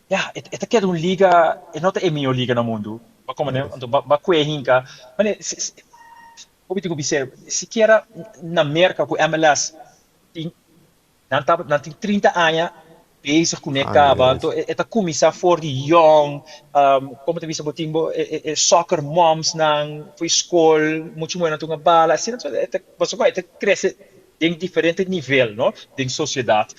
Ya, e ta keda un liga, e no ta e mihó liga na mundu. Bo a komprendé? Anto bo a kue hinka. Mane, hopi tin ku bis'é, sikiera na Merka ku MLS tin, nan ta, nan tin trinta aña bezig kuné kaba. Anto e ta kuminsá for di yòn, komo ta bisa bo tin bo e soccer moms nan for skol, muchu muhé nan ta hunga bala, asina e ta, pasobra e ta krese den diferente nivel, no, den sosiedat.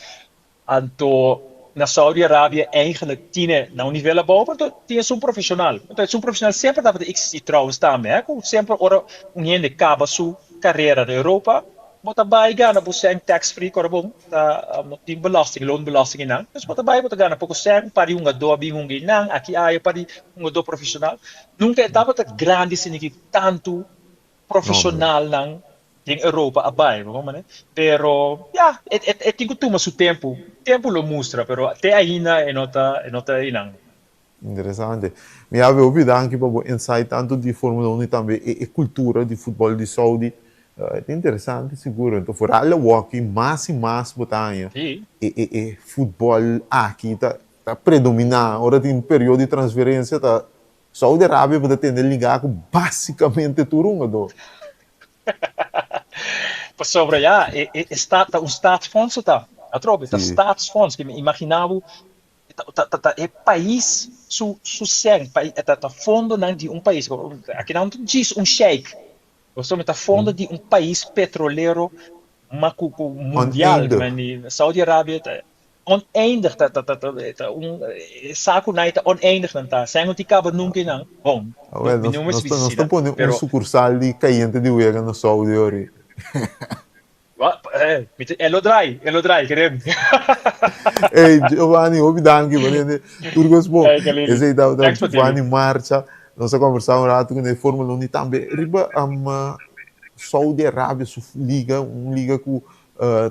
Anto na Saudi Arabia eigenlijk tine na un nivel abou, pero anto tin esun profesional. Anto esun profesional semper tabata existi trouwens tambe, he, cu semper ora un hende caba su carera na Europa, bo ta bay gana bo cen tax free, ora bo ta no tin belasting, loonbelasting eynan, dus bo ta bay bo ta gana poco cen, un par di hungador a bin hunga eynan, aki aya un par di hungador profesional. Nunca e tabata grandi asina ki tanto profesionalnan den Europa a bai, bo comprende? Pero ya, e e e tin cu tuma su tempo, tempo lo mustra, pero te ainda e no ta e no ta einan. Interesante. Mi a hopi danki pa bo insight tanto di Formula Uno y tambe e e cultura di futbol di Saudi. E ta interesante sigur. Enton foral awoki mas y mas bo ta haña e e e futbol aki ta ta predomina. Ora tin periodo di transferencia ta Saudi Arabia bo ta tende liga ku basikamente tur hungadó. Pasobra ya, e e staat ta un staatsfonds ta. Atrobe, ta staatsfonds. Ke mi imagina bo, ta ta ta e pais su su sèn, ta ta fondonan di un pais. Akinan no ta djis un sheik. Pasobra ta fondo di un pais petrolero makuku mundial. Saudi Arabia ta Oneindig ta ta ta ta un e saku nai ta oneindig nan ta sen no tin kaba nunca einan bon Awel mi nos no mester nos bisa ta nos ta asina pone un pero sucursal di Cayente di Wega na Saudi ori. Wa eh mi ta e lo draai e lo draai kere mi. Ey Giovanni hopi danki bo tende tur cos bon. Ey Kalili Esey tabata thanks pa Giovanni tene. Marcha. Nos a kombersá un ratu ku e Fórmula 1 i tambe riba Saudi Arabia su liga, un liga ku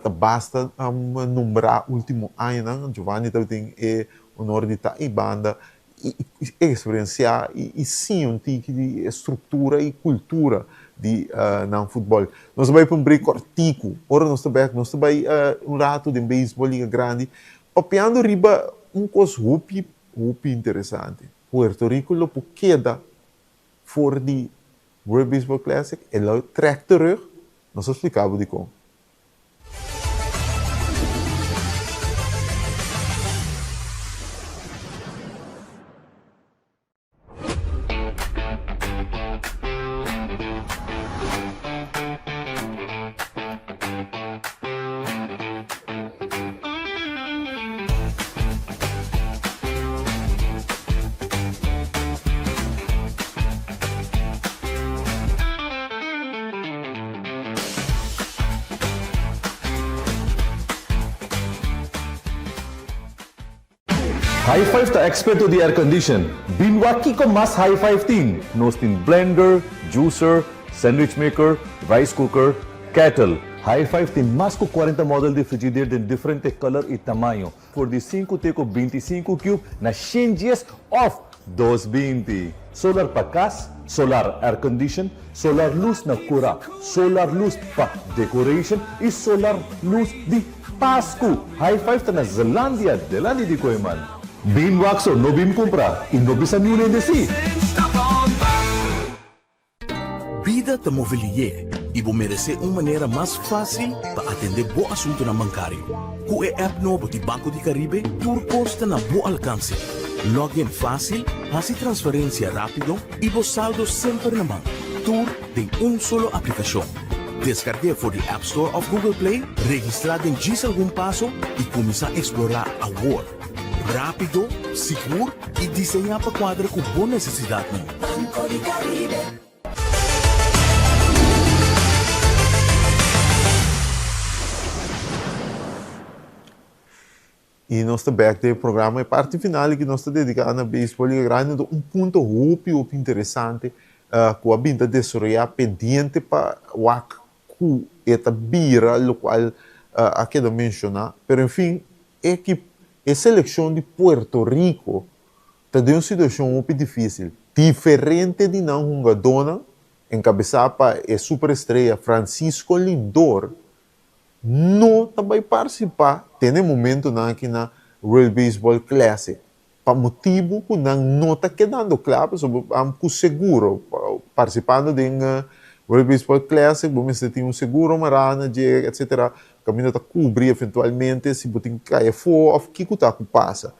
ta basta nombrá último añanan. Giovanni tabatin e honor di ta ei banda i eksperensiá i siña un tiki di e struktura i kultura di nan futbòl. Nos ta bai pa un break kòrtiku. Ora nos ta bèk nos ta bai un ratu den beisbòl liga grandi papiando riba un kos hopi hopi interesante. Puerto Rico lo por keda for di World Baseball Classic, e lo trèk terug. Nos ta splika bo dikon. High Five ta experto di air condition. Bin wak kiko mas High Five tin. Nos tin blender, juicer, sandwich maker, rice cooker, kettle. High Five tin mas ku cuarenta model di frigider den diferente color y tamaño. For di sinku te ku bintisinku cube na 110 òf 220. Solar pa kas, solar aircondition, solar lus na kura, solar lus pa decoration i solar lus di Pasku. High Five ta na Zelandia, delanti di Kooiman. Bin wak so, no bin kumpra i no bisa niun hende si. Bida ta move lié i bo meresé un manera mas fásil pa atendé bo asuntunan bankario. Ku e app nobo di Banco di Caribe tur kos ta na bo alkanse. Log in fásil, hasi transferensia rápido i bo saldo semper na man. Tur den un solo aplikashon. Deskarg'é for di App Store òf Google Play, registrá den djis algun paso i kuminsá eksplorá awor. Rápido, sigur i diseñá pa kuadra ku bo nesesidatnan. Banco di Caribe. I nos ta bek den e programa. E parti final ki nos ta dediká na beisbòl Liga Grandi ta un punto hopi hopi interesante ku a bin ta desaroyá pendiente pa wak ku e ta bira lokual a keda menshoná. Pero en fin, e e selekshon di Puerto Rico ta den un situashon hopi difísil. Diferente di nan hungadónan, enkabesá pa e superestrea Francisco Lindor, no ta bai partisipá te na e momentunan aki na World Baseball Classic. Pa motibu ku nan no ta kedando kla pasobra ku seguro partisipando den World Baseball Classic bo mester tin un seguro mará na dje etcetera kaminda ta kubri eventualmente si bo tin kai afó òf kiko ta ku pasa.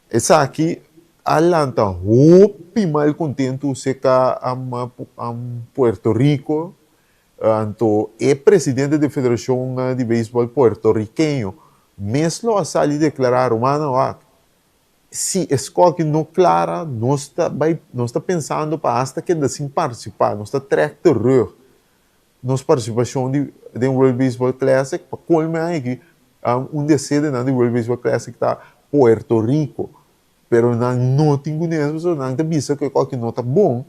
Esaki a lanta hopi malkontentu serka Puerto Rico anto e presidente di federashon di beisbòl puertorikeño Mes lo a sali deklará, Rumannan, wak, si e skoki no klara, nos ta bai, nos ta pensando pa asta keda sin partisipá, nos ta trèk terug nos partisipashon di den World Baseball Classic, pa kolme aña aki un di e sedenan di World Baseball Classic ta Puerto Rico. Pero nan no tin kunes pasobra nan ta bisa ku e kòki no ta bon,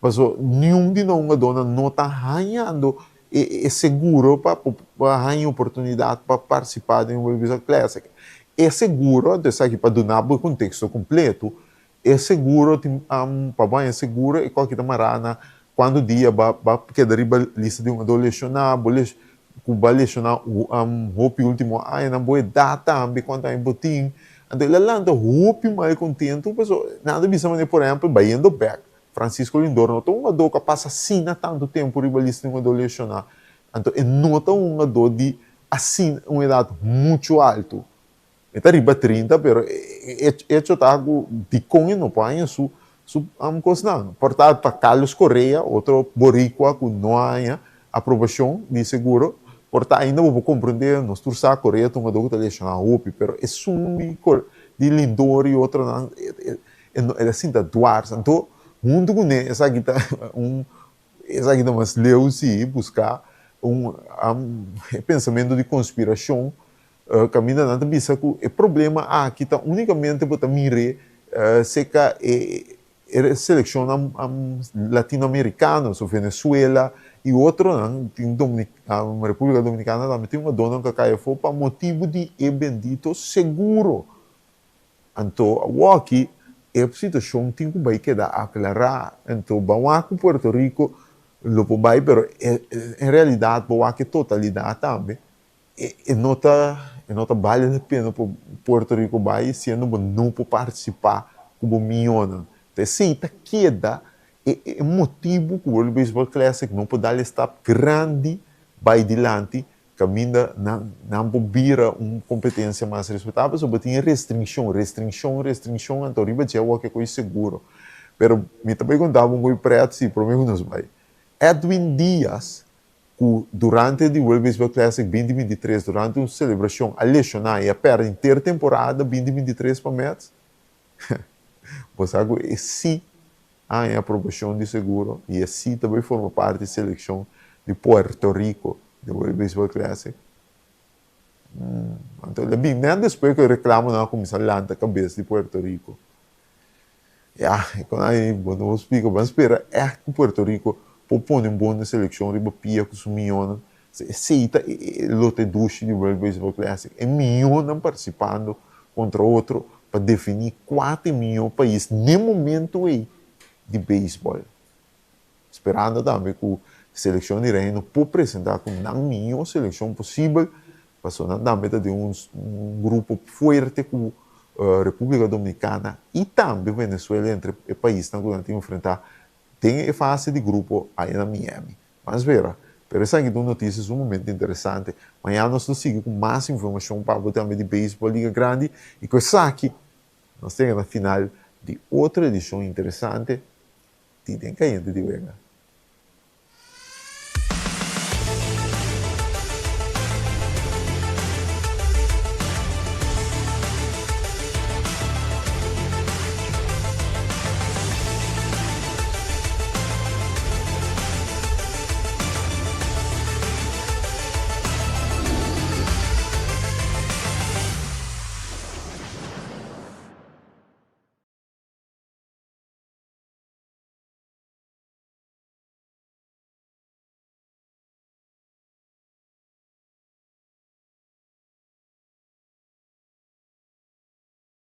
pasobra niun di nan hungadónan no ta hañando e seguro pa por haña oportunidat pa partisipá den World Baseball Classic. E seguro, anto esaki pa duna bo e konteksto kompleto, e seguro tin pa bo haña e seguro e kòki ta mará na kuantu dia bo a keda riba lista di hungadó leshoná, bo ku bo a leshoná hopi último añanan, bo edat tambe kuantu aña bo tin. Anto el a lanta hopi mal kontentu pasobra nan ta bisa manera por ehèmpel bayendo bèk Francisco Lindor no ta un hungadó ku a pasa asina tantu tempu riba lista di hungadó leshoná. Anto e no ta un hungadó di asina un edat muchu altu. E ta riba 30 pero e echo ta ku dikon e no por haña su su kosnan. Por ta pa Carlos Correa, otro boricua ku no a haña aprobashon di seguro, por ta ainda bo por komprendé, nos tur sa Correa ta un hungadó ku ta leshoná hopi, pero esun di di Lindor i otronan el a sinta dwars. Anto huntu kuné esaki ta un Esaki ta mas leu si busca un pensamentu di conspiracion caminda nan ta bisa cu e problema aki ta unicamente bo ta mir'e cerca e E selekshonnan latinoamerikano, so Venezuela i otronan, tin Repúblika Dominikana tambe tin hugadónan ku a kai afó pa motibu di e bendito seguro. Anto awoki e situashon tin ku bai keda aklará. Anto ban wak ku Puerto Rico lo por bai, pero en realidat bo wak e totalidat tambe. E no ta e no ta bale la pena pa Puerto Rico bai siendo bo no por partisipá ku bo mionnan. Ta esei ta keda e e motibu ku World Baseball Classic no por dal e stap grandi bai dilanti kaminda nan nan por bira un kompetensia mas respetabel pasobra bo tin e restringshon, restringshon, restringshon anto riba dje awor ke ko'i seguro. Pero mi ta bai konta bo un ko'i prèt si promé ku nos bai. Edwin Diaz ku durante di World Baseball Classic 2023 durante un selebrashon a leshoná i a pèrdè henter temporada 2023 pa Mets? Bo sa ku e sí a haña aprobashon di seguro i e sí ta bai forma parti di selekshon di Puerto Rico den World Baseball Classic? Anto el a bin nèt despues ku e reklamonan a kuminsá lanta kabes di Puerto Rico. Ya, e kon ai bo no por splika. Ban spera ègt ku Puerto Rico por pone un bon selekshon riba pia ku su mionnan. Esei ta e lote dushi di World Baseball Classic. E mionnan partisipando kontra otro pa definí kua ta e mihó pais n'e momento ei di beisbòl. Sperando tambe ku selekshon di Reino por presentá ku nan mihó selekshon posibel, pasobra nan tambe ta den un grupo fuerte ku Repúblika Dominikana i tambe Venezuela entre e paisnan ku nan tin enfrentá den e fase di grupo aya na Miami. Ban spera, pero esaki ta un notisia sumamente interesante. Mañana nos lo sigui ku mas informashon pa bo tambe di beisbòl Liga Grandi i ku esaki nos ta yega na final di otro edishon interesante. Di den kayente di wega.